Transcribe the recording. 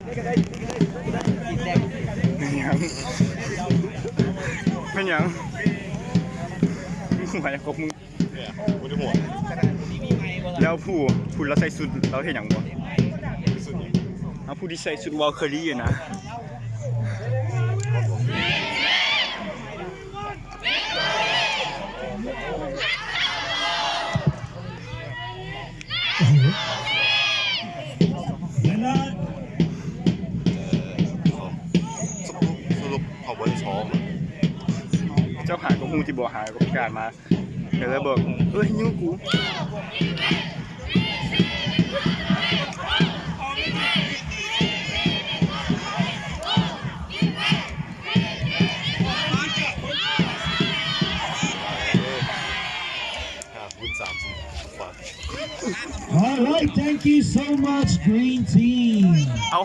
ເປັນຫຍັງ? ເປັນຫຍັງ? ຫົວຫຍັງຂອງມຶງ? ເອີ ບໍ່ໄດ້ຫົວ. ແລ້ວຜູ້ ຜູ້ລາວໃສ່ຊຸດ ລາວເຮັດຫຍັງບໍ່? ຊຸດຫຍັງ? ເອົາ ຜູ້ທີ່ໃສ່ຊຸດວາວຄາຣີນະ. ສະຫຼຸບ ສະຫຼຸບເຂົາບໍ່ໄດ້ຊ້ອມ. ເຈົ້າຫາກໍຮູ້ທີ່ບໍ່ຫາກໍພິການມາ ກໍເລີຍບອກ ເອີຍ ຍູ້ກູ. All right, thank you so much, Green Team. ເອົ້າ